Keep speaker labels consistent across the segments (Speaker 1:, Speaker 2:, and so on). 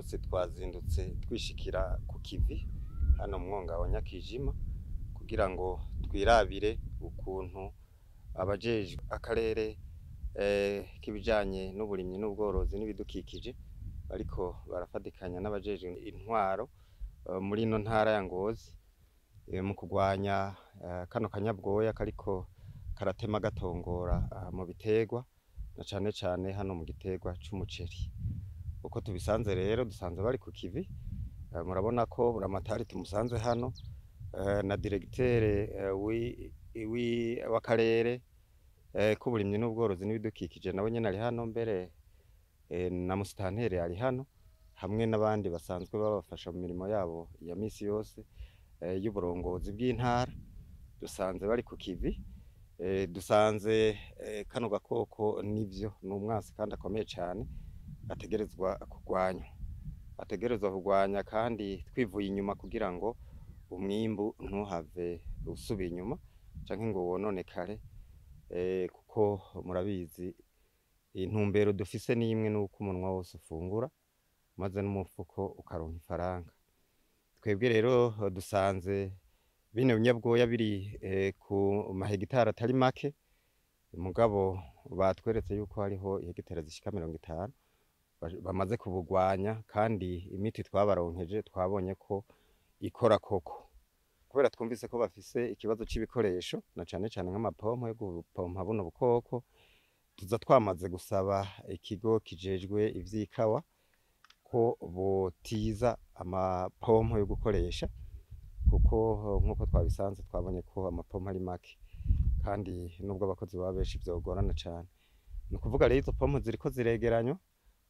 Speaker 1: Munsi twazindutse twishikira ku kivi hano mu mwonga wa Nyakijima kugira ngo twirabire ukuntu abajejwe akarere k'ibijanye n'uburimyi n'ubworozi n'ibidukikije bariko barafatikanya n'abajejwe intwaro muri ino ntara ya Ngozi mu kugwanya kano kanyabwoya kariko karatema gatongora mu biterwa na cane cane hano mu giterwa c'umuceri. Uko tubisanze rero, dusanze bari ku kivi. Murabona ko buramatari tumusanze hano na directeur w'akarere k'uburimyi n'ubworozi n'ibidukikije, nawe nyene ari hano, mbere na musitanteri ari hano hamwe n'abandi basanzwe babafasha mu mirimo yabo ya misi yose y'uburongozi bw'intara. Dusanze bari ku kivi, dusanze kano gakoko nivyo ni umwasi kandi akomeye cane, ategerezwa kugwanywa, ategerezwa kugwanya kandi twivuye inyuma kugira ngo umwimbu ntuhave usubira inyuma canke ngo wononekare, kuko murabizi intumbero dufise ni imwe, nuko umunwa wose ufungura maze n'umufuko ukaronka ifaranga. Twebwe rero dusanze bino binyabwoya biri ku mahegitari atari make, mugabo batweretse yuko hariho ihegitari zishika 50 bamaze kubugwanya, kandi imiti twabaronkeje twabonye ko ikora koko, kubera twumvise ko bafise ikibazo c'ibikoresho na cane cane nk'amapompo yo gupompa buno bukoko. Tuza twamaze gusaba ikigo kijejwe ivy'ikawa ko botiza amapompo yo gukoresha, kuko nk'uko twabisanze twabonye ko amapompo ari make, kandi nubwo abakozi baba benshi vyogorana cane. Ni ukuvuga rero izo pompo ziriko ziregeranywa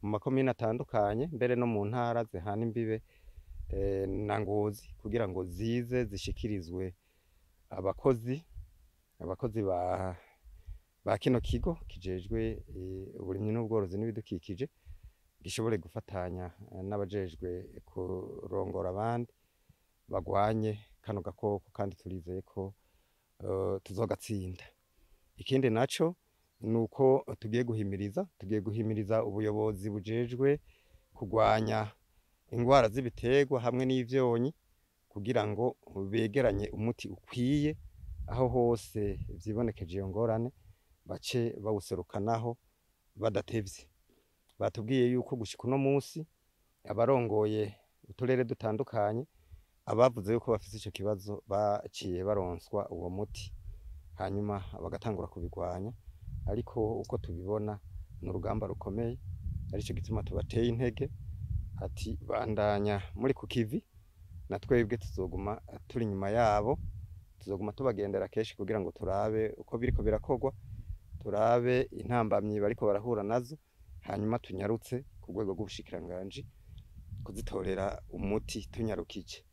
Speaker 1: mu makomine atandukanye, mbere no mu ntara zihana imbibe na Ngozi, kugira ngo zize zishikirizwe abakozi ba kino kigo kijejwe uburimyi n'ubworozi n'ibidukikije, gishobore gufatanya n'abajejwe kurongora abandi bagwanye kano gakoko, kandi turizeye ko tuzogatsinda. Ikindi naco nuko tugiye guhimiriza ubuyobozi bujejwe kugwanya ingwara z'ibiterwa hamwe n'ivyonyi, kugira ngo begeranye umuti ukwiye aho hose vyibonekeje iyo ngorane, bace bawuserukanaho badatevye. Batubwiye yuko gushika uno musi abarongoye uturere dutandukanye abavuze yuko bafise ico kibazo baciye baronswa uwo muti, hanyuma bagatangura kubigwanya. Ariko uko tubibona ni urugamba rukomeye, arico gituma tubateye intege ati bandanya muri ku kivi, na twebwe tuzoguma turi inyuma yabo, tuzoguma tubagendera kenshi kugira ngo turabe uko biriko birakorwa, turabe intambamyi bariko barahura nazo, hanyuma tunyarutse ku rwego rw'ubushikiranganji kuzitorera umuti tunyarukije.